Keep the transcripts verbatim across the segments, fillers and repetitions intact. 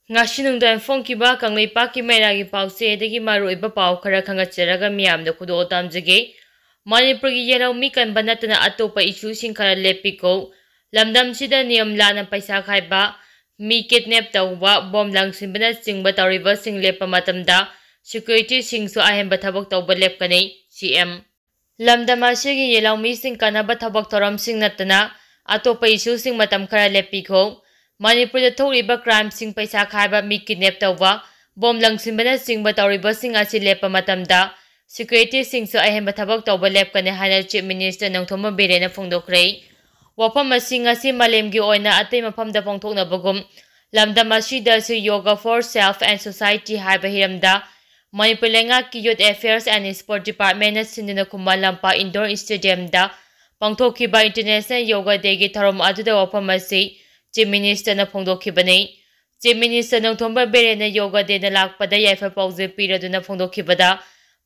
ꯉꯁꯤ ꯅꯨꯡꯗꯥꯡ ꯐꯣꯡꯈꯤꯕ ꯀꯪꯂꯩꯄꯥꯛꯀꯤ ꯃꯩꯔꯥꯒꯤ ꯄꯥꯎꯆꯦꯗꯒꯤ ꯃꯔꯨꯑꯣꯏꯕ ꯄꯥꯎ ꯈꯔ ꯈꯪꯒꯠꯆꯔꯒ ꯃꯤꯌꯥꯝꯗ ꯈꯨꯗꯣꯜ ꯇꯝꯖꯒꯦ꯫ ꯃꯅꯤꯄꯨꯔꯒꯤ ꯌꯦꯜꯍꯧꯃꯤ ꯀꯟꯕ ꯅꯠꯇꯅ ꯑꯇꯣꯞꯄ ꯏꯁꯨꯁꯤꯡ ꯈꯔ ꯂꯦꯞꯄꯤꯈꯣ꯫ ꯂꯝꯗꯝꯁꯤꯗ ꯅꯤꯌꯝ ꯂꯥꯟꯅ ꯄꯩꯁꯥ ꯈꯥꯏꯕ, ꯃꯤ ꯀꯤꯗꯅꯦꯞ ꯇꯧꯕ, ꯕꯣꯝ ꯂꯪꯁꯤꯟꯕꯅꯆꯤꯡꯕ ꯇꯧꯔꯤꯕꯁꯤꯡ ꯂꯦꯞꯄ ꯃꯇꯝꯗ ꯁꯦꯀ꯭ꯌꯨꯔꯤꯇꯤꯁꯤꯡꯁꯨ ꯑꯍꯦꯟꯕ ꯊꯕꯛ ꯇꯧꯕ ꯂꯦꯞꯀꯅꯤ, ꯁꯤ ꯑꯦꯝ꯫ ꯂꯝꯗꯝ ꯑꯁꯤꯒꯤ ꯌꯦꯜꯍꯧꯃꯤꯁꯤꯡ ꯀꯟꯅꯕ ꯊꯕꯛ ꯊꯧꯔꯝꯁꯤꯡ ꯅꯠꯇꯅ ꯑꯇꯣꯞꯄ ꯏꯁꯨꯁꯤꯡ ꯃꯇꯝ ꯈꯔ ꯂꯦꯞꯄꯤꯈꯣ꯫ ꯃꯅꯤꯄꯨꯔꯗ ꯊꯣꯛꯂꯤꯕ ꯀ꯭ꯔꯥꯏꯝꯁꯤꯡ, ꯄꯩꯁꯥ ꯈꯥꯏꯕ, ꯃꯤ ꯀꯤꯗꯅꯦꯞ ꯇꯧꯕ, ꯕꯣꯝ ꯂꯪꯁꯤꯟꯕꯅꯆꯤꯡꯕ ꯇꯧꯔꯤꯕꯁꯤꯡ ꯑꯁꯤ ꯂꯦꯞꯄ ꯃꯇꯝꯗ ꯁꯦꯀ꯭ꯌꯨꯔꯤꯇꯤꯁꯤꯡꯁꯨ ꯑꯍꯦꯟꯕ ꯊꯕꯛ ꯇꯧꯕ ꯂꯦꯞꯀꯅꯤ ꯍꯥꯏꯅ ꯆꯤꯐ ꯃꯤꯅꯤꯁꯇꯔ ꯅꯣꯡꯊꯣꯝꯕꯝ ꯕꯤꯔꯦꯟꯅ ꯐꯣꯡꯗꯣꯛꯈ꯭ꯔꯦ꯫ ꯋꯥꯐꯝ ꯑꯁꯤ ꯉꯁꯤ ꯃꯥꯂꯦꯝꯒꯤ ꯑꯣꯏꯅ ꯑꯇꯩ ꯃꯐꯝꯗ ꯄꯥꯡꯊꯣꯛꯅꯕꯒꯨꯝ ꯂꯝꯗꯝ ꯑꯁꯤꯗꯁꯨ Yoga for Self and Society ꯍꯥꯏꯕ ꯍꯤꯔꯝꯗ ꯃꯅꯤꯄꯨꯔ ꯂꯩꯉꯥꯛꯀꯤ Youth Affairs and Sport Departmentꯅ ꯁꯤꯟꯗꯨꯅ ꯈꯨꯃꯟ ꯂꯝꯄꯥꯛ Indoor Stadiumꯗ ꯄꯥꯡꯊꯣꯛꯈꯤꯕ International Yoga Dayꯒꯤ ꯊꯧꯔꯝ ꯑꯗꯨꯗ ꯋꯥꯐꯝ ꯑꯁꯤ ꯆꯤꯐ ꯃꯤꯅꯤꯁꯇꯔꯅ ꯐꯣꯡꯗꯣꯛꯈꯤꯕꯅꯤ꯫ ꯆꯤꯐ ꯃꯤꯅꯤꯁꯇꯔ ꯅꯣꯡꯊꯣꯝꯕꯝ ꯕꯤꯔꯦꯟꯅ Yoga Dayꯅ ꯂꯥꯛꯄꯗ ꯌꯥꯏꯐ ꯄꯥꯎꯖꯦꯜ ꯄꯤꯔꯗꯨꯅ ꯐꯣꯡꯗꯣꯛꯈꯤꯕꯗ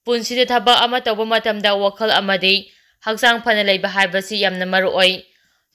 ꯄꯨꯟꯁꯤꯗ ꯊꯕꯛ ꯑꯃ ꯇꯧꯕ ꯃꯇꯝꯗ ꯋꯥꯈꯜ ꯑꯃꯗꯤ ꯍꯛꯆꯥꯡ ꯐꯅ ꯂꯩꯕ ꯍꯥꯏꯕꯁꯤ ꯌꯥꯝꯅ ꯃꯔꯨꯑꯣꯏ꯫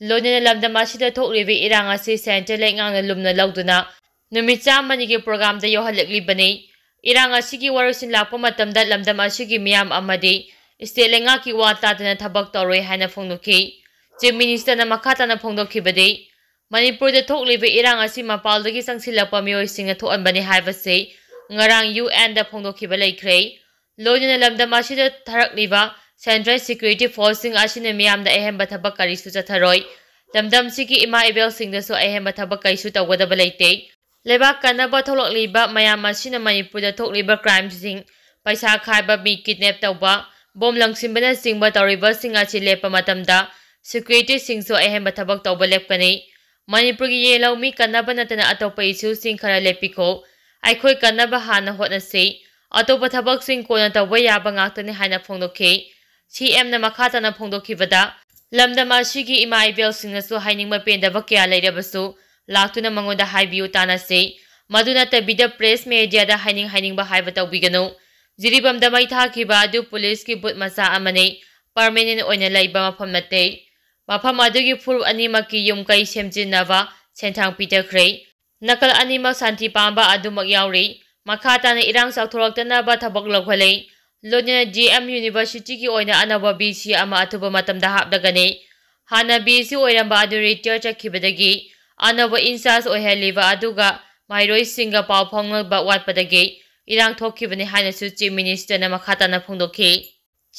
ꯂꯣꯏꯅꯅ ꯂꯝꯗꯝ ꯑꯁꯤꯗ ꯊꯣꯛꯂꯤꯕ ꯏꯔꯥꯡ ꯑꯁꯤ ꯁꯦꯟꯇ꯭ꯔꯦꯜ ꯂꯩꯉꯥꯛꯅ ꯂꯨꯝꯅ ꯂꯧꯗꯨꯅ ꯅꯨꯃꯤꯠ ꯆꯥꯝꯃꯅꯤꯒꯤ ꯄ꯭ꯔꯣꯒ꯭ꯔꯥꯝꯗ ꯌꯧꯍꯜꯂꯛꯂꯤꯕꯅꯤ꯫ ꯏꯔꯥꯡ ꯑꯁꯤꯒꯤ ꯋꯥꯔꯣꯏꯁꯤꯟ ꯂꯥꯛꯄ ꯃꯇꯝꯗ ꯂꯝꯗꯝ ꯑꯁꯤꯒꯤ ꯃꯤꯌꯥꯝ ꯑꯃꯗꯤ ꯁ꯭ꯇꯦꯠ ꯂꯩꯉꯥꯛꯀꯤ ꯋꯥ ꯇꯥꯗꯅ ꯊꯕꯛ ꯇꯧꯔꯣꯏ ꯍꯥꯏꯅ ꯐꯣꯡꯗꯣꯛꯈꯤ꯫ ꯆꯤꯐ ꯃꯤꯅꯤꯁꯇꯔꯅ ꯃꯈꯥ ꯇꯥꯅ ꯐꯣꯡꯗꯣꯛꯈꯤꯕꯗꯤ, ꯃꯅꯤꯄꯨꯔꯗ ꯊꯣꯛꯂꯤꯕ ꯏꯔꯥꯡ ꯑꯁꯤ ꯃꯄꯥꯜꯗꯒꯤ ꯆꯪꯁꯤꯜꯂꯛꯄ ꯃꯤꯑꯣꯏꯁꯤꯡꯅ ꯊꯣꯛꯍꯟꯕꯅꯤ ꯍꯥꯏꯕꯁꯤ ꯉꯔꯥꯡ ꯌꯨ ꯑꯦꯟꯗ ꯐꯣꯡꯗꯣꯛꯈꯤꯕ ꯂꯩꯈ꯭ꯔꯦ꯫ ꯂꯣꯏꯅꯅ ꯂꯝꯗꯝ ꯑꯁꯤꯗ ꯊꯥꯔꯛꯂꯤꯕ ꯁꯦꯟꯇ꯭ꯔꯦꯜ ꯁꯦꯀ꯭ꯌꯨꯔꯤꯇꯤ ꯐꯣꯔꯁꯁꯤꯡ ꯑꯁꯤꯅ ꯃꯤꯌꯥꯝꯗ ꯑꯍꯦꯟꯕ ꯊꯕꯛ ꯀꯔꯤꯁꯨ ꯆꯠꯊꯔꯣꯏ꯫ ꯂꯝꯗꯝꯁꯤꯒꯤ ꯏꯃꯥ ꯏꯕꯦꯜꯁꯤꯡꯗꯁꯨ ꯑꯍꯦꯟꯕ ꯊꯕꯛ ꯀꯔꯤꯁꯨ ꯇꯧꯒꯗꯕ ꯂꯩꯇꯦ꯫ ꯂꯩꯕꯥꯛ ꯀꯟꯅꯕ ꯊꯣꯛꯂꯛꯂꯤꯕ ꯃꯌꯥꯝ ꯑꯁꯤꯅ ꯃꯅꯤꯄꯨꯔꯗ ꯊꯣꯛꯂꯤꯕ ꯀ꯭ꯔꯥꯏꯝꯁꯤꯡ, ꯄꯩꯁꯥ ꯈꯥꯏꯕ, ꯃꯤ ꯀꯤꯗꯅꯦꯞ ꯇꯧꯕ, ꯕꯣꯝ ꯂꯪꯁꯤꯟꯕꯅꯆꯤꯡꯕ ꯇꯧꯔꯤꯕꯁꯤꯡ ꯑꯁꯤ ꯂꯦꯞꯄ ꯃꯇꯝꯗ ꯁꯦꯀ꯭ꯌꯨꯔꯤꯇꯤꯁꯤꯡꯁꯨ ꯑꯍꯦꯟꯕ ꯊꯕꯛ ꯇꯧꯕ ꯂꯦꯞꯀꯅꯤ꯫ ꯃꯅꯤꯄꯨꯔꯒꯤ ꯌꯦꯜꯍꯧꯃꯤ ꯀꯟꯅꯕ ꯅꯠꯇꯅ ꯑꯇꯣꯞꯄ ꯏꯁꯨꯁꯤꯡ ꯈꯔ ꯂꯦꯞꯄꯤꯈꯣ꯫ ꯑꯩꯈꯣꯏ ꯀꯟꯅꯕ ꯍꯥꯟꯅ ꯍꯣꯠꯅꯁꯤ꯫ ꯑꯇꯣꯞꯄ ꯊꯕꯛꯁꯤꯡ ꯀꯣꯟꯅ ꯇꯧꯕ ꯌꯥꯕ ꯉꯥꯛꯇꯅꯤ ꯍꯥꯏꯅ ꯐꯣꯡꯗꯣꯛꯈꯤ꯫ ꯁꯤ ꯑꯦꯝꯅ ꯃꯈꯥ ꯇꯥꯅ ꯐꯣꯡꯗꯣꯛꯈꯤꯕꯗ, ꯂꯝꯗꯝ ꯑꯁꯤꯒꯤ ꯏꯃꯥ ꯏꯕꯦꯜꯁꯤꯡꯅꯁꯨ ꯍꯥꯏꯅꯤꯡꯕ ꯄꯦꯟꯗꯕ ꯀꯌꯥ ꯂꯩꯔꯕꯁꯨ ꯂꯥꯛꯇꯨꯅ ꯃꯉꯣꯟꯗ ꯍꯥꯏꯕꯤꯌꯨ ꯇꯥꯟꯅꯁꯤ꯫ ꯃꯗꯨ ꯅꯠꯇꯕꯤꯗ ꯄ꯭ꯔꯦꯁ ꯃꯦꯗꯤꯌꯥꯗ ꯍꯥꯏꯅꯤꯡ ꯍꯥꯏꯅꯤꯡꯕ ꯍꯥꯏꯕ ꯇꯧꯕꯤꯒꯅꯨ꯫ ꯖꯤꯔꯤꯕꯥꯝꯗ ꯃꯩ ꯊꯥꯈꯤꯕ ꯑꯗꯨ ꯄꯨꯂꯤꯁꯀꯤ ꯕꯨꯠ ꯃꯆꯥ ꯑꯃꯅꯤ, ꯄꯔꯃꯦꯅꯦꯟ ꯑꯣꯏꯅ ꯂꯩꯕ ꯃꯐꯝ ꯅꯠꯇꯦ꯫ ꯃꯐꯝ ꯑꯗꯨꯒꯤ ꯐꯨꯔꯨꯞ ꯑꯅꯤꯃꯛꯀꯤ ꯌꯨꯝ ꯀꯩ ꯁꯦꯝꯖꯤꯟꯅꯕ ꯁꯦꯟꯊꯥꯡ ꯄꯤꯊꯈ꯭ꯔꯦ꯫ ꯅꯥꯀꯜ ꯑꯅꯤꯃꯛ ꯁꯥꯟꯇꯤ ꯄꯥꯝꯕ ꯑꯗꯨꯃꯛ ꯌꯥꯎꯔꯤ꯫ ꯃꯈꯥ ꯇꯥꯅ ꯏꯔꯥꯡ ꯆꯥꯎꯊꯣꯔꯛꯇꯅꯕ ꯊꯕꯛ ꯂꯧꯈꯠꯂꯤ꯫ ꯂꯣꯏꯅꯅ ꯗꯤ ꯑꯦꯝ ꯌꯨꯅꯤꯚꯔꯁꯤꯇꯤꯒꯤ ꯑꯣꯏꯅ ꯑꯅꯧꯕ ꯚꯤ ꯁꯤ ꯑꯃ ꯑꯊꯨꯕ ꯃꯇꯝꯗ ꯍꯥꯞꯂꯒꯅꯤ꯫ ꯍꯥꯟꯅ ꯚꯤ ꯁꯤ ꯑꯣꯏꯔꯝꯕ ꯑꯗꯨ ꯔꯤꯇꯤꯌꯔ ꯆꯠꯈꯤꯕꯗꯒꯤ ꯑꯅꯧꯕ ꯏꯟꯆꯥꯔꯖ ꯑꯣꯏꯍꯜꯂꯤꯕ ꯑꯗꯨꯒ ꯃꯍꯩꯔꯣꯏꯁꯤꯡꯒ ꯄꯥꯎ ꯐꯥꯎꯅꯕ ꯋꯥꯠꯄꯗꯒꯤ ꯏꯔꯥꯡ ꯊꯣꯛꯈꯤꯕꯅꯤ ꯍꯥꯏꯅꯁꯨ ꯆꯤꯐ ꯃꯤꯅꯤꯁꯇꯔꯅ ꯃꯈꯥ ꯇꯥꯅ ꯐꯣꯡꯗꯣꯛꯈꯤ꯫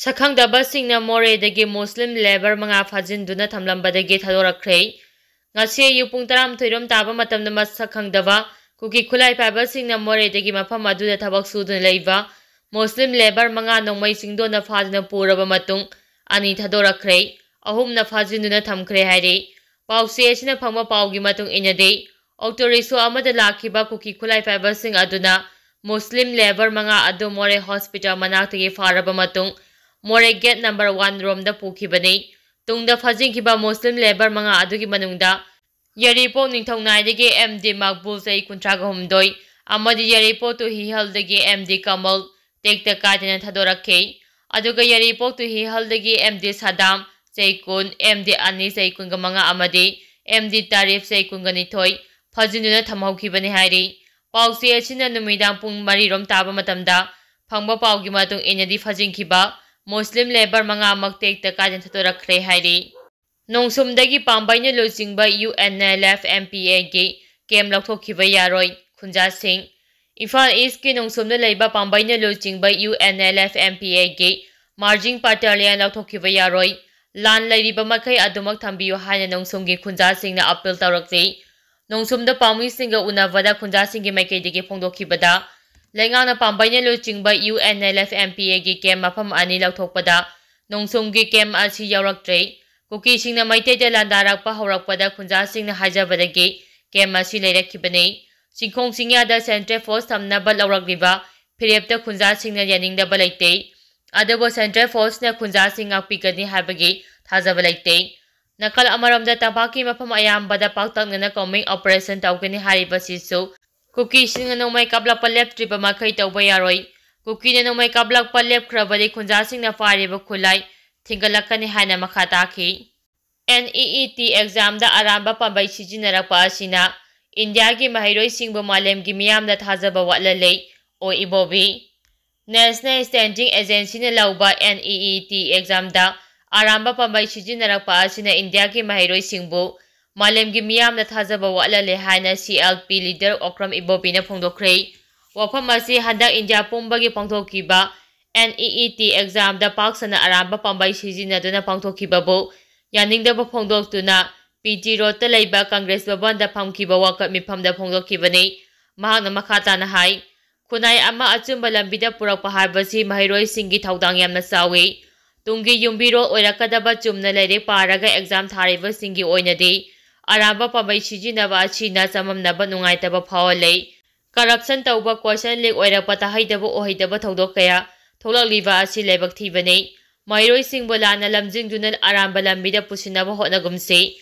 ꯁꯛꯈꯪꯗꯕꯁꯤꯡꯅ ꯃꯣꯔꯦꯗꯒꯤ ꯃꯨꯁꯂꯤꯝ ꯂꯦꯕꯔ ꯃꯉꯥ ꯐꯥꯖꯤꯟꯗꯨꯅ ꯊꯝꯂꯝꯕꯗꯒꯤ ꯊꯥꯗꯣꯔꯛꯈ꯭ꯔꯦ꯫ ꯉꯁꯤ ꯑꯌꯨꯛ ꯄꯨꯡ ꯇꯔꯥꯃꯥꯊꯣꯏ ꯔꯣꯝ ꯇꯥꯕ ꯃꯇꯝꯗ ꯃꯁꯛ ꯈꯪꯗꯕ ꯀꯨꯀꯤ ꯈꯨꯠꯂꯥꯏ ꯄꯥꯏꯕꯁꯤꯡꯅ ꯃꯣꯔꯦꯗꯒꯤ ꯃꯐꯝ ꯑꯗꯨꯗ ꯊꯕꯛ ꯁꯨꯗꯨꯅ ꯂꯩꯕ ꯃꯨꯁꯂꯤꯝ ꯂꯦꯕꯔ ꯃꯉꯥ ꯅꯣꯡꯃꯩ ꯆꯤꯡꯗꯣꯟꯅ ꯐꯥꯗꯨꯅ ꯄꯨꯔꯕ ꯃꯇꯨꯡ ꯑꯅꯤ ꯊꯥꯗꯣꯔꯛꯈ꯭ꯔꯦ꯫ ꯑꯍꯨꯝꯅ ꯐꯥꯖꯤꯟꯗꯨꯅ ꯊꯝꯈ꯭ꯔꯦ ꯍꯥꯏꯔꯤ꯫ ꯄꯥꯎꯆꯦ ꯑꯁꯤꯅ ꯐꯪꯕ ꯄꯥꯎꯒꯤ ꯃꯇꯨꯡ ꯏꯟꯅꯗꯤ, ꯑꯣꯛꯇꯣ ꯔꯤꯛꯁꯣ ꯑꯃꯗ ꯂꯥꯛꯈꯤꯕ ꯀꯨꯀꯤ ꯈꯨꯠꯂꯥꯏ ꯄꯥꯏꯕꯁꯤꯡ ꯑꯗꯨꯅ ꯃꯨꯁꯂꯤꯝ ꯂꯦꯕꯔ ꯃꯉꯥ ꯑꯗꯨ ꯃꯣꯔꯦ ꯍꯣꯁꯄꯤꯇꯥꯜ ꯃꯅꯥꯛꯇꯒꯤ ꯐꯥꯔꯕ ꯃꯇꯨꯡ ꯃꯣꯔꯦ ꯒꯦꯠ ꯅꯝꯕꯔ ꯋꯥꯟ ꯔꯣꯝꯗ ꯄꯨꯈꯤꯕꯅꯤ꯫ ꯇꯨꯡꯗ ꯐꯥꯖꯤꯟꯈꯤꯕ ꯃꯨꯁꯂꯤꯝ ꯂꯦꯕꯔ ꯃꯉꯥ ꯑꯗꯨꯒꯤ ꯃꯅꯨꯡꯗ ꯌꯥꯏꯔꯤꯄꯣꯛ ꯅꯤꯡꯊꯧꯅꯥꯏꯗꯒꯤ ꯑꯦꯝ ꯗꯤ ꯃꯛꯕꯨꯜ, ꯆꯍꯤ ꯀꯨꯟꯊ꯭ꯔꯥꯒ ꯍꯨꯝꯗꯣꯏ, ꯑꯃꯗꯤ ꯌꯥꯏꯔꯤꯄꯣꯛ ꯇꯨꯍꯤꯍꯜꯗꯒꯤ ꯑꯦꯝ ꯗꯤ ꯀꯃꯜ ꯇꯦꯛꯇ ꯀꯥꯏꯗꯅ ꯊꯥꯗꯣꯔꯛꯈꯤ꯫ ꯑꯗꯨꯒ ꯌꯥꯏꯔꯤꯄꯣꯛ ꯇꯨꯍꯤꯍꯜꯗꯒꯤ ꯑꯦꯝ ꯗꯤ ꯁꯗꯥꯝ, ꯆꯍꯤ ꯀꯨꯟ, ꯑꯦꯝ ꯗꯤ ꯑꯅꯤꯁ, ꯆꯍꯤ ꯀꯨꯟꯒ ꯃꯉꯥ, ꯑꯃꯗꯤ ꯑꯦꯝ ꯗꯤ ꯇꯥꯔꯤꯐ, ꯆꯍꯤ ꯀꯨꯟꯒ ꯅꯤꯊꯣꯏ, ꯐꯥꯖꯤꯟꯗꯨꯅ ꯊꯝꯍꯧꯈꯤꯕꯅꯤ ꯍꯥꯏꯔꯤ꯫ ꯄꯥꯎꯆꯦ ꯑꯁꯤꯅ ꯅꯨꯃꯤꯗꯥꯡ ꯄꯨꯡ ꯃꯔꯤ ꯔꯣꯝ ꯇꯥꯕ ꯃꯇꯝꯗ ꯐꯪꯕ ꯄꯥꯎꯒꯤ ꯃꯇꯨꯡ ꯏꯟꯅꯗꯤ ꯐꯥꯖꯤꯟꯈꯤꯕ ꯃꯨꯁꯂꯤꯝ ꯂꯦꯕꯔ ꯃꯉꯥꯃꯛ ꯇꯦꯛꯇ ꯀꯥꯏꯗꯅ ꯊꯥꯗꯣꯔꯛꯈ꯭ꯔꯦ ꯍꯥꯏꯔꯤ꯫ ꯅꯣꯡꯁꯨꯝꯗꯒꯤ ꯄꯥꯝꯕꯩꯅ ꯂꯨꯆꯤꯡꯕ U N L F M P ꯑꯦꯒꯤ ꯀꯦꯝ ꯂꯧꯊꯣꯛꯈꯤꯕ ꯌꯥꯔꯣꯏ, ꯈꯨꯟꯖꯥꯁꯤꯡ꯫ ꯏꯝꯐꯥꯜ ꯏꯁꯀꯤ ꯅꯣꯡꯁꯨꯝꯗ ꯂꯩꯕ ꯄꯥꯝꯕꯩꯅ ꯂꯨꯆꯤꯡꯕ U N L F M P ꯑꯦꯒꯤ ꯃꯥꯔꯖꯤꯡ ꯕꯠꯇꯥꯂꯤꯌꯟ ꯂꯧꯊꯣꯛꯈꯤꯕ ꯌꯥꯔꯣꯏ꯫ ꯂꯥꯟ ꯂꯩꯔꯤꯕ ꯃꯈꯩ ꯑꯗꯨꯃꯛ ꯊꯝꯕꯤꯌꯨ ꯍꯥꯏꯅ ꯅꯣꯡꯁꯨꯝꯒꯤ ꯈꯨꯟꯖꯥꯁꯤꯡꯅ ꯑꯄꯤꯜ ꯇꯧꯔꯛꯂꯤ꯫ ꯅꯣꯡꯁꯨꯝꯗ ꯄꯥꯎꯃꯤꯁꯤꯡꯒ ꯎꯅꯕꯗ ꯈꯨꯟꯖꯥꯁꯤꯡꯒꯤ ꯃꯥꯏꯀꯩꯗꯒꯤ ꯐꯣꯡꯗꯣꯛꯈꯤꯕꯗ, ꯂꯩꯉꯥꯛꯅ ꯄꯥꯝꯕꯩꯅ ꯂꯨꯆꯤꯡꯕ U N L F M P ꯑꯦꯒꯤ ꯀꯦꯝ ꯃꯐꯝ ꯑꯅꯤ ꯂꯧꯊꯣꯛꯄꯗ ꯅꯣꯡꯁꯨꯝꯒꯤ ꯀꯦꯝ ꯑꯁꯤ ꯌꯥꯎꯔꯛꯇ꯭ꯔꯦ꯫ ꯀꯨꯀꯤꯁꯤꯡꯅ ꯃꯩꯇꯩꯗ ꯂꯥꯟꯗꯥꯔꯛꯄ ꯍꯧꯔꯛꯄꯗ ꯈꯨꯟꯖꯥꯁꯤꯡꯅ ꯍꯥꯏꯖꯕꯗꯒꯤ ꯀꯦꯝ ꯑꯁꯤ ꯂꯩꯔꯛꯈꯤꯕꯅꯤ꯫ ꯆꯤꯡꯈꯣꯡ ꯆꯤꯡꯌꯥꯗ ꯁꯦꯟꯇ꯭ꯔꯦꯜ ꯐꯣꯔꯁ ꯊꯝꯅꯕ ꯂꯧꯔꯛꯂꯤꯕ ꯐꯤꯔꯦꯞꯇ ꯈꯨꯟꯖꯥꯁꯤꯡꯅ ꯌꯥꯅꯤꯡꯗꯕ ꯂꯩꯇꯦ꯫ ꯑꯗꯨꯕꯨ ꯁꯦꯟꯇ꯭ꯔꯦꯜ ꯐꯣꯔꯁꯅ ꯈꯨꯟꯖꯥꯁꯤꯡ ꯉꯥꯛꯄꯤꯒꯅꯤ ꯍꯥꯏꯕꯒꯤ ꯊꯥꯖꯕ ꯂꯩꯇꯦ꯫ ꯅꯥꯀꯜ ꯑꯃꯔꯣꯝꯗ ꯇꯝꯄꯥꯛꯀꯤ ꯃꯐꯝ ꯑꯌꯥꯝꯕꯗ ꯄꯥꯛꯇꯛꯅꯅ ꯀꯣꯝꯕꯤꯡ ꯑꯣꯄꯔꯦꯁꯟ ꯇꯧꯒꯅꯤ ꯍꯥꯏꯔꯤꯕꯁꯤꯁꯨ ꯀꯨꯀꯤꯁꯤꯡꯅ ꯅꯣꯡꯃꯩ ꯀꯥꯞꯂꯛꯄ ꯂꯦꯞꯇ꯭ꯔꯤꯕ ꯃꯈꯩ ꯇꯧꯕ ꯌꯥꯔꯣꯏ꯫ ꯀꯨꯀꯤꯅ ꯅꯣꯡꯃꯩ ꯀꯥꯞꯂꯛꯄ ꯂꯦꯞꯈ꯭ꯔꯕꯗꯤ ꯈꯨꯟꯖꯥꯁꯤꯡꯅ ꯄꯥꯏꯔꯤꯕ ꯈꯨꯠꯂꯥꯏ ꯊꯤꯡꯒꯠꯂꯛꯀꯅꯤ ꯍꯥꯏꯅ ꯃꯈꯥ ꯇꯥꯈꯤ꯫ ꯑꯦꯟ ꯏ ꯏ ꯇꯤ ꯑꯦꯛꯖꯥꯝꯗ ꯑꯔꯥꯟꯕ ꯄꯥꯝꯕꯩ ꯁꯤꯖꯤꯟꯅꯔꯛꯄ ꯑꯁꯤꯅ ꯏꯟꯗꯤꯌꯥꯒꯤ ꯃꯍꯩꯔꯣꯏꯁꯤꯡꯕꯨ ꯃꯥꯂꯦꯝꯒꯤ ꯃꯤꯌꯥꯝꯅ ꯊꯥꯖꯕ ꯋꯥꯠꯍꯜꯂꯦ, ꯑꯣ ꯏꯕꯣꯕꯤ꯫ National Standing Agencyꯅ ꯂꯧꯕ NEET examꯗ ꯑꯔꯥꯟꯕ ꯄꯥꯝꯕꯩ ꯁꯤꯖꯤꯟꯅꯔꯛꯄ ꯑꯁꯤꯅ ꯏꯟꯗꯤꯌꯥꯒꯤ ꯃꯍꯩꯔꯣꯏꯁꯤꯡꯕꯨ ꯃꯥꯂꯦꯝꯒꯤ ꯃꯤꯌꯥꯝꯅ ꯊꯥꯖꯕ ꯋꯥꯠꯍꯜꯂꯦ ꯍꯥꯏꯅ CLP leader ꯑꯣꯀ꯭ꯔꯝ ꯏꯕꯣꯕꯤꯅ ꯐꯣꯡꯗꯣꯛꯈ꯭ꯔꯦ꯫ ꯋꯥꯐꯝ ꯑꯁꯤ ꯍꯟꯗꯛ ꯏꯟꯗꯤꯌꯥ ꯄꯨꯝꯕꯒꯤ ꯄꯥꯡꯊꯣꯛꯈꯤꯕ NEET examꯗ ꯄꯥꯛ ꯁꯟꯅ ꯑꯔꯥꯟꯕ ꯄꯥꯝꯕꯩ ꯁꯤꯖꯤꯟꯅꯗꯨꯅ ꯄꯥꯡꯊꯣꯛꯈꯤꯕꯕꯨ ꯌꯥꯅꯤꯡꯗꯕ ꯐꯣꯡꯗꯣꯛꯇꯨꯅ PT Roadꯇ ꯂꯩꯕ Congress ꯚꯕꯟꯗ ꯐꯝꯈꯤꯕ ꯋꯥꯀꯠ ꯃꯤꯐꯝꯗ ꯐꯣꯡꯗꯣꯛꯈꯤꯕꯅꯤ꯫ ꯃꯍꯥꯛꯅ ꯃꯈꯥ ꯇꯥꯅ ꯍꯥꯏ, ꯈꯨꯟꯅꯥꯏ ꯑꯃ ꯑꯆꯨꯝꯕ ꯂꯝꯕꯤꯗ ꯄꯨꯔꯛꯄ ꯍꯥꯏꯕꯁꯤ ꯃꯍꯩꯔꯣꯏꯁꯤꯡꯒꯤ ꯊꯧꯗꯥꯡ ꯌꯥꯝꯅ ꯆꯥꯎꯏ꯫ ꯇꯨꯡꯒꯤ ꯌꯨꯝꯕꯤꯔꯣꯜ ꯑꯣꯏꯔꯛꯀꯗꯕ ꯆꯨꯝꯅ ꯂꯥꯏꯔꯤꯛ ꯄꯥꯔꯒ exam ꯊꯥꯔꯤꯕꯁꯤꯡꯒꯤ ꯑꯣꯏꯅꯗꯤ ꯑꯔꯥꯟꯕ ꯄꯥꯝꯕꯩ ꯁꯤꯖꯤꯟꯅꯕ ꯑꯁꯤꯅ ꯆꯃꯝꯅꯕ ꯅꯨꯡꯉꯥꯏꯇꯕ ꯐꯥꯎꯍꯜꯂꯤ꯫ Corruption ꯇꯧꯕ, question leak ꯑꯣꯏꯔꯛꯄ, ꯇꯥꯍꯩꯗꯕ ꯎꯍꯩꯗꯕ ꯊꯧꯗꯣꯛ ꯀꯌꯥ ꯊꯣꯛꯂꯛꯂꯤꯕ ꯑꯁꯤ ꯂꯥꯏꯕꯛ ꯊꯤꯕꯅꯤ꯫ ꯃꯍꯩꯔꯣꯏꯁꯤꯡꯕꯨ ꯂꯥꯟꯅ ꯂꯝꯖꯤꯡꯗꯨꯅ ꯑꯔꯥꯟꯕ ꯂꯝꯕꯤꯗ ꯄꯨꯁꯤꯟꯅꯕ ꯍꯣꯠꯅꯒꯨꯝꯁꯤ꯫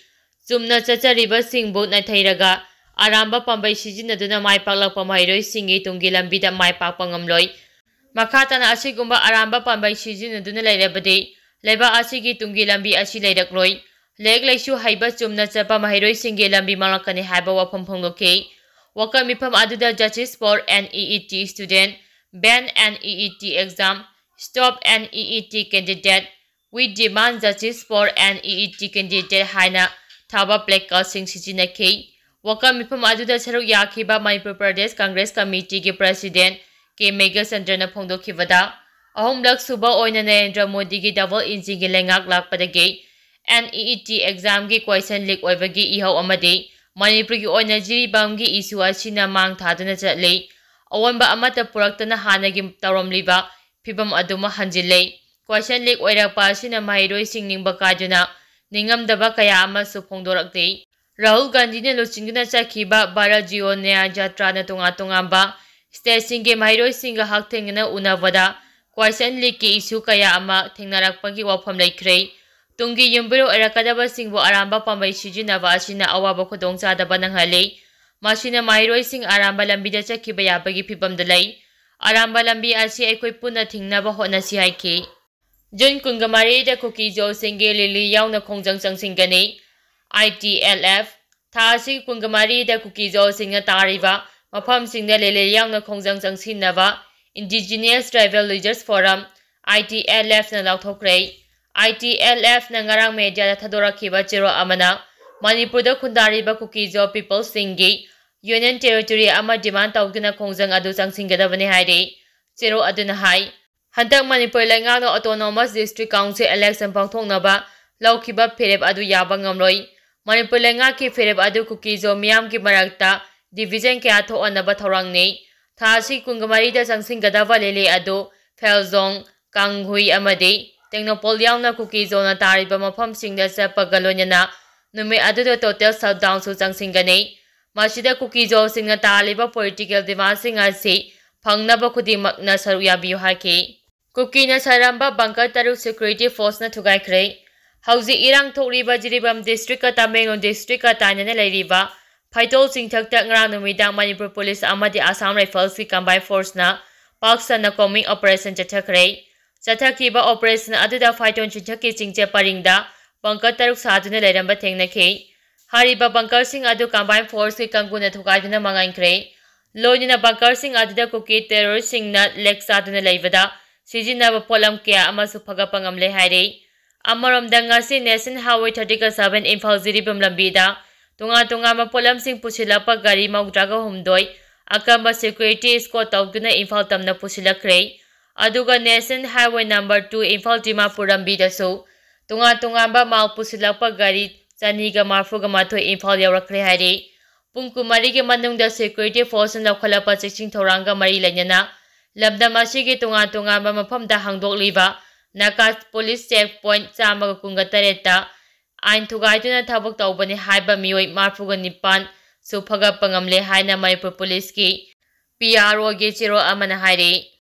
ꯆꯨꯝꯅ ꯆꯠꯆꯔꯤꯕꯁꯤꯡꯕꯨ ꯅꯩꯊꯩꯔꯒ ꯑꯔꯥꯟꯕ ꯄꯥꯝꯕꯩ ꯁꯤꯖꯤꯟꯅꯗꯨꯅ ꯃꯥꯏ ꯄꯥꯛꯂꯛꯄ ꯃꯍꯩꯔꯣꯏꯁꯤꯡꯒꯤ ꯇꯨꯡꯒꯤ ꯂꯝꯕꯤꯗ ꯃꯥꯏ ꯄꯥꯛꯄ ꯉꯝꯂꯣꯏ꯫ ꯃꯈꯥ ꯇꯥꯅ ꯑꯁꯤꯒꯨꯝꯕ ꯑꯔꯥꯟꯕ ꯄꯥꯝꯕꯩ ꯁꯤꯖꯤꯟꯅꯗꯨꯅ ꯂꯩꯔꯕꯗꯤ ꯂꯩꯕꯥꯛ ꯑꯁꯤꯒꯤ ꯇꯨꯡꯒꯤ ꯂꯝꯕꯤ ꯑꯁꯤ ꯂꯩꯔꯛꯂꯣꯏ꯫ ꯂꯥꯏꯔꯤꯛ ꯂꯥꯏꯁꯨ ꯍꯩꯕ ꯆꯨꯝꯅ ꯆꯠꯄ ꯃꯍꯩꯔꯣꯏꯁꯤꯡꯒꯤ ꯂꯝꯕꯤ ꯃꯥꯡꯂꯛꯀꯅꯤ ꯍꯥꯏꯕ ꯋꯥꯐꯝ ꯐꯣꯡꯗꯣꯛꯈꯤ꯫ ꯋꯥꯀꯠ ꯃꯤꯐꯝ ꯑꯗꯨꯗ Justice for NEET Student, Ban NEET Exam, Stop NEET Candidate, We Demand Justice for NEET Candidate ꯍꯥꯏꯅ ꯊꯥꯕ placardꯁꯤꯡ ꯁꯤꯖꯤꯟꯅꯈꯤ꯫ ꯋꯥꯀꯠ ꯃꯤꯐꯝ ꯑꯗꯨꯗ ꯁꯔꯨꯛ ꯌꯥꯈꯤꯕ ꯃꯅꯤꯄꯨꯔ ꯄ꯭ꯔꯗꯦꯁ ꯀꯪꯒ꯭ꯔꯦꯁ ꯀꯃꯤꯇꯤꯒꯤ president ꯀꯦ ꯃꯦꯘꯆꯟꯗ꯭ꯔꯅ ꯐꯣꯡꯗꯣꯛꯈꯤꯕꯗ, ꯑꯍꯨꯝꯂꯛ ꯁꯨꯕ ꯑꯣꯏꯅ ꯅꯔꯦꯟꯗ꯭ꯔ ꯃꯣꯗꯤꯒꯤ double engineꯒꯤ ꯂꯩꯉꯥꯛ ꯂꯥꯛꯄꯗꯒꯤ NEET examꯒꯤ question leak ꯑꯣꯏꯕꯒꯤ ꯏꯍꯧ ꯑꯃꯗꯤ ꯃꯅꯤꯄꯨꯔꯒꯤ ꯑꯣꯏꯅ ꯖꯤꯔꯤꯕꯥꯝꯒꯤ issue ꯑꯁꯤꯅ ꯃꯥꯡ ꯊꯥꯗꯨꯅ ꯆꯠꯂꯤ꯫ ꯑꯑꯣꯟꯕ ꯑꯃꯠꯇ ꯄꯨꯔꯛꯇꯅ ꯍꯥꯟꯅꯒꯤ ꯇꯧꯔꯝꯂꯤꯕ ꯐꯤꯚꯝ ꯑꯗꯨꯃꯛ ꯍꯟꯖꯤꯜꯂꯤ꯫ Question leak ꯑꯣꯏꯔꯛꯄ ꯑꯁꯤꯅ ꯃꯍꯩꯔꯣꯏꯁꯤꯡ ꯅꯤꯡꯕ ꯀꯥꯏꯗꯨꯅ ꯅꯤꯡꯉꯝꯗꯕ ꯀꯌꯥ ꯑꯃꯁꯨ ꯐꯣꯡꯗꯣꯔꯛꯂꯤ꯫ ꯔꯥꯍꯨꯜ ꯒꯥꯟꯙꯤꯅ ꯂꯨꯆꯤꯡꯗꯨꯅ ꯆꯠꯈꯤꯕ ꯚꯥꯔꯠ ꯖꯣꯗꯣ ꯅ꯭ꯌꯥꯌ ꯌꯥꯇ꯭ꯔꯥꯅ ꯇꯣꯉꯥꯟ ꯇꯣꯉꯥꯟꯕ stateꯁꯤꯡꯒꯤ ꯃꯍꯩꯔꯣꯏꯁꯤꯡꯒ ꯍꯛꯊꯦꯡꯅꯅ ꯎꯅꯕꯗ question leakꯀꯤ issue ꯀꯌꯥ ꯑꯃ ꯊꯦꯡꯅꯔꯛꯄꯒꯤ ꯋꯥꯐꯝ ꯂꯩꯈ꯭ꯔꯦ꯫ ꯇꯨꯡꯒꯤ ꯌꯨꯝꯕꯤꯔꯣꯜ ꯑꯣꯏꯔꯛꯀꯗꯕꯁꯤꯡꯕꯨ ꯑꯔꯥꯟꯕ ꯄꯥꯝꯕꯩ ꯁꯤꯖꯤꯟꯅꯕ ꯑꯁꯤꯅ ꯑꯋꯥꯕ ꯈꯨꯗꯣꯡꯆꯥꯗꯕ ꯅꯪꯍꯜꯂꯤ꯫ ꯃꯁꯤꯅ ꯃꯍꯩꯔꯣꯏꯁꯤꯡ ꯑꯔꯥꯟꯕ ꯂꯝꯕꯤꯗ ꯆꯠꯈꯤꯕ ꯌꯥꯕꯒꯤ ꯐꯤꯚꯝꯗ ꯂꯩ꯫ ꯑꯔꯥꯟꯕ ꯂꯝꯕꯤ ꯑꯁꯤ ꯑꯩꯈꯣꯏ ꯄꯨꯟꯅ ꯊꯤꯡꯅꯕ ꯍꯣꯠꯅꯁꯤ ꯍꯥꯏꯈꯤ꯫ ꯖꯨꯟ ꯀꯨꯟꯃꯔꯤꯗ ꯀꯨꯀꯤ ꯖꯣꯁꯤꯡꯒꯤ ꯂꯤꯂꯤ ꯌꯥꯎꯅ ꯈꯣꯡꯖꯪ ꯆꯪꯁꯤꯟꯒꯅꯤ꯫ ITLF, ꯊꯥ ꯑꯁꯤꯒꯤ ꯀꯨꯟꯃꯔꯤꯗ ꯀꯨꯀꯤꯖꯣꯁꯤꯡꯅ ꯇꯥꯔꯤꯕ ꯃꯐꯝꯁꯤꯡꯗ ꯂꯦꯂꯦ ꯌꯥꯎꯅ ꯈꯣꯡꯖꯪ ꯆꯪꯁꯤꯟꯅꯕ Indigenous Tribal Leaders Forum, I T L F ꯅ ꯂꯥꯎꯊꯣꯛꯈ꯭ꯔꯦ꯫ I T L F ꯅ ꯉꯔꯥꯡ ꯃꯦꯗꯤꯌꯥꯗ ꯊꯥꯗꯣꯔꯛꯈꯤꯕ ꯆꯦꯔꯣꯜ ꯑꯃꯅ ꯃꯅꯤꯄꯨꯔꯗ ꯈꯨꯟꯗꯥꯔꯤꯕ ꯀꯨꯀꯤꯖꯣ ꯄꯤꯄꯜꯁꯤꯡꯒꯤ Union Territory ꯑꯃ demand ꯇꯧꯗꯨꯅ ꯈꯣꯡꯖꯪ ꯑꯗꯨ ꯆꯪꯁꯤꯟꯒꯗꯕꯅꯤ ꯍꯥꯏꯔꯤ꯫ ꯆꯦꯔꯣꯜ ꯑꯗꯨꯅ ꯍꯥꯏ, ꯍꯟꯗꯛ ꯃꯅꯤꯄꯨꯔ ꯂꯩꯉꯥꯛꯅ Autonomous District Council election ꯄꯥꯡꯊꯣꯛꯅꯕ ꯂꯧꯈꯤꯕ ꯐꯤꯔꯦꯞ ꯑꯗꯨ ꯌꯥꯕ ꯉꯝꯂꯣꯏ꯫ ꯃꯅꯤꯄꯨꯔ ꯂꯩꯉꯥꯛꯀꯤ ꯐꯤꯔꯦꯞ ꯑꯗꯨ ꯀꯨꯀꯤꯖꯣ ꯃꯤꯌꯥꯝꯒꯤ ꯃꯔꯛꯇ division ꯀꯌꯥ ꯊꯣꯛꯍꯟꯅꯕ ꯊꯧꯔꯥꯡꯅꯤ꯫ ꯊꯥ ꯑꯁꯤ ꯀꯨꯟꯃꯔꯤꯗ ꯆꯪꯁꯤꯟꯒꯗꯕ ꯂꯦꯂꯦ ꯑꯗꯨ ꯐꯦꯜꯖꯣꯡ, ꯀꯥꯡꯍꯨꯏ ꯑꯃꯗꯤ ꯇꯦꯡꯅꯧꯄꯜ ꯌꯥꯎꯅ ꯀꯨꯀꯤꯖꯣꯅ ꯇꯥꯔꯤꯕ ꯃꯐꯝꯁꯤꯡꯗ ꯆꯠꯄꯒ ꯂꯣꯏꯅꯅ ꯅꯨꯃꯤꯠ ꯑꯗꯨꯗ total shutdown ꯁꯨ ꯆꯪꯁꯤꯟꯒꯅꯤ꯫ ꯃꯁꯤꯗ ꯀꯨꯀꯤꯖꯣꯁꯤꯡꯅ ꯇꯥꯜꯂꯤꯕ political demand ꯁꯤꯡ ꯑꯁꯤ ꯐꯪꯅꯕ ꯈꯨꯗꯤꯡꯃꯛꯅ ꯁꯔꯨꯛ ꯌꯥꯕꯤꯌꯨ ꯍꯥꯏꯈꯤ꯫ ꯀꯨꯀꯤꯅ ꯁꯥꯔꯝꯕ bunker ꯇꯔꯨꯛ security force ꯅ ꯊꯨꯒꯥꯏꯈ꯭ꯔꯦ꯫ ꯍꯧꯖꯤꯛ ꯏꯔꯥꯡ ꯊꯣꯛꯂꯤꯕ ꯖꯤꯔꯤꯕꯥꯝ district ꯀ ꯇꯃꯦꯡꯂꯣꯡ district ꯀ ꯇꯥꯏꯅꯅ ꯂꯩꯔꯤꯕ ꯐꯩꯇꯣꯜ ꯆꯤꯡꯊꯛꯇ ꯉꯔꯥꯡ ꯅꯨꯃꯤꯗꯥꯡ ꯃꯅꯤꯄꯨꯔ police ꯑꯃꯗꯤ Assam Rifles ꯀꯤ combined force ꯅ ꯄꯥꯛ ꯁꯟꯅ combing operation ꯆꯠꯊꯈ꯭ꯔꯦ꯫ ꯆꯠꯊꯈꯤꯕ operation ꯑꯗꯨꯗ ꯐꯩꯇꯣꯟ ꯆꯤꯡꯊꯛꯀꯤ ꯆꯤꯡꯆ ꯄꯔꯤꯡꯗ bunker ꯇꯔꯨꯛ ꯁꯥꯗꯨꯅ ꯂꯩꯔꯝꯕ ꯊꯦꯡꯅꯈꯤ꯫ ꯍꯥꯏꯔꯤꯕ bunker ꯁꯤꯡ ꯑꯗꯨ combined force ꯀꯤ ꯀꯥꯡꯕꯨꯅ ꯊꯨꯒꯥꯏꯗꯨꯅ ꯃꯥꯡꯍꯟꯈ꯭ꯔꯦ꯫ ꯂꯣꯏꯅꯅ bunker ꯁꯤꯡ ꯑꯗꯨꯗ ꯀꯨꯀꯤ terrorist ꯁꯤꯡꯅ ꯂꯦꯛ ꯆꯥꯗꯨꯅ ꯂꯩꯕꯗ ꯁꯤꯖꯤꯟꯅꯕ ꯄꯣꯠꯂꯝ ꯀꯌꯥ ꯑꯃꯁꯨ ꯐꯒꯠꯄ ꯉꯝꯂꯦ ꯍꯥꯏꯔꯤ꯫ ꯑꯃꯔꯣꯝꯗ ꯉꯁꯤ National Highway thirty seven Imphal Jiribam ꯂꯝꯕꯤꯗ ꯇꯣꯉꯥꯟ ꯇꯣꯉꯥꯟꯕ ꯄꯣꯠꯂꯝꯁꯤꯡ ꯄꯨꯁꯤꯜꯂꯛꯄ ꯒꯥꯔꯤ ꯃꯧꯗ꯭ꯔꯥꯒ ꯍꯨꯝꯗꯣꯏ ꯑꯀꯟꯕ security escort ꯇꯧꯗꯨꯅ ꯏꯝꯐꯥꯜ ꯇꯝꯅ ꯄꯨꯁꯤꯜꯂꯛꯈ꯭ꯔꯦ꯫ ꯑꯗꯨꯒ National Highway number two Imphal Dimapur ꯂꯝꯕꯤꯗꯁꯨ ꯇꯣꯉꯥꯟ ꯇꯣꯉꯥꯟꯕ ꯃꯥꯜ ꯄꯨꯁꯤꯜꯂꯛꯄ ꯒꯥꯔꯤ ꯆꯅꯤꯒ ꯃꯔꯤꯐꯨꯒ ꯃꯥꯊꯣꯏ ꯏꯝꯐꯥꯜ ꯌꯧꯔꯛꯈ꯭ꯔꯦ ꯍꯥꯏꯔꯤ꯫ ꯄꯨꯡ ꯀꯨꯟꯃꯔꯤꯒꯤ ꯃꯅꯨꯡꯗ security force ꯅ ꯂꯧꯈꯠꯂꯛꯄ ꯆꯦꯛꯁꯤꯟ ꯊꯧꯔꯥꯡꯒ ꯃꯔꯤ ꯂꯩꯅꯅ ꯂꯝꯗꯝ ꯑꯁꯤꯒꯤ ꯇꯣꯉꯥꯟ ꯇꯣꯉꯥꯟꯕ ꯃꯐꯝꯗ ꯍꯥꯡꯗꯣꯛꯂꯤꯕ ꯅꯥꯀꯥ police check point ꯆꯥꯝꯃꯒ ꯀꯨꯟꯒ ꯇꯔꯦꯠꯇ ꯑꯥꯏꯟ ꯊꯨꯒꯥꯏꯗꯨꯅ ꯊꯕꯛ ꯇꯧꯕꯅꯤ ꯍꯥꯏꯕ ꯃꯤꯑꯣꯏ ꯃꯔꯤꯐꯨꯒ ꯅꯤꯄꯥꯟ ꯁꯨ ꯐꯒꯠꯄ ꯉꯝꯂꯦ ꯍꯥꯏꯅ ꯃꯅꯤꯄꯨꯔ police ꯀꯤ P R O ꯒꯤ ꯆꯦꯔꯣꯜ ꯑꯃꯅ ꯍꯥꯏꯔꯤ꯫